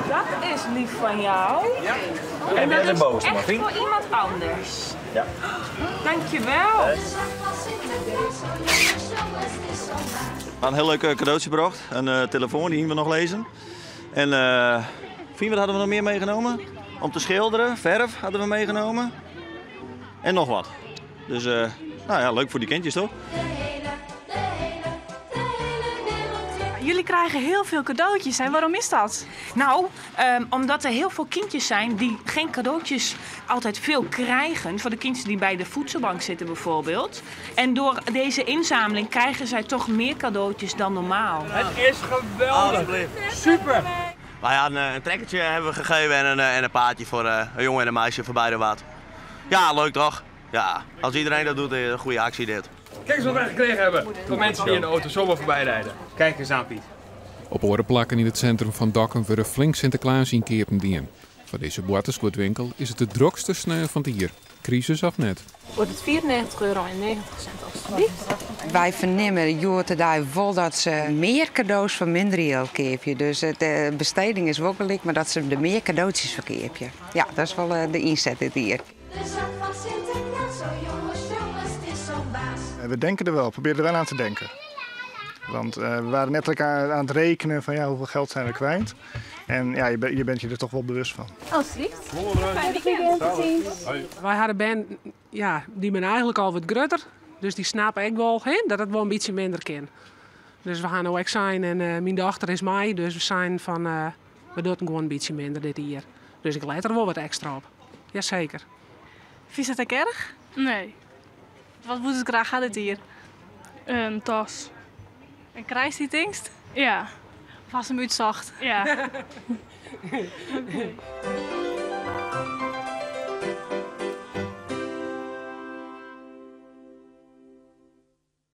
Dat is lief fan jou. Ja. En dat is echt voor iemand anders. Ja. Dankjewel. Een heel leuk cadeautje gebracht. Een telefoon, die hebben we nog lezen. En Fien, wat hadden we nog meer meegenomen? Om te schilderen, verf hadden we meegenomen. En nog wat. Dus leuk voor die kindjes toch? Jullie krijgen heel veel cadeautjes, hè? Waarom is dat? Omdat er heel veel kindjes zijn die geen cadeautjes altijd veel krijgen. Voor de kindjes die bij de voedselbank zitten bijvoorbeeld. En door deze inzameling krijgen zij toch meer cadeautjes dan normaal. Het is geweldig. Alsjeblieft. Super. Een trekkertje hebben we gegeven en een paardje voor een jongen en een meisje voor beide wat. Ja, leuk toch? Ja, als iedereen dat doet, is het een goede actie dit. Kijk eens wat wij gekregen hebben van mensen die in de auto zomaar voorbij rijden. Kijk eens aan, Piet. Op oare plakken in het centrum van Dokkum worden flink Sinterklaas inkepen dien. Voor deze boartersgoedwinkel is het de drokste sneu van het jaar. Crisis of net. Wordt het vierennegentig euro en negentig cent alstublieft. Wij vernemen Jood daar wel dat ze meer cadeaus voor minder geld kopen. Dus de besteding is wel gelijk, maar dat ze er meer cadeautjes voor kopen. Ja, dat is wel de inzet dit hier. De zak van Sinterklaas, oh jongens, jongens, het is zo'n baas. We denken er wel, proberen er wel aan te denken. Want we waren net elkaar aan het rekenen van hoeveel geld zijn we kwijt. En je bent je er toch wel bewust van. Alsjeblieft. Fijn weekend. Tot ziens. Hoi. Wij hadden Ben, die ben eigenlijk al wat groter. Dus die snappen ik wel, hè, dat het wel een beetje minder kan. Dus we gaan nou ook zijn en mijn dochter is mij. Dus we zijn van, we doen gewoon een beetje minder dit jaar. Dus ik let er wel wat extra op. Jazeker. Vind je dat ook erg? Nee. Wat moet het graag gaan dit hier? Een tas. En krijgt die dingst? Ja. Of was hem uitzacht? Ja. Oké.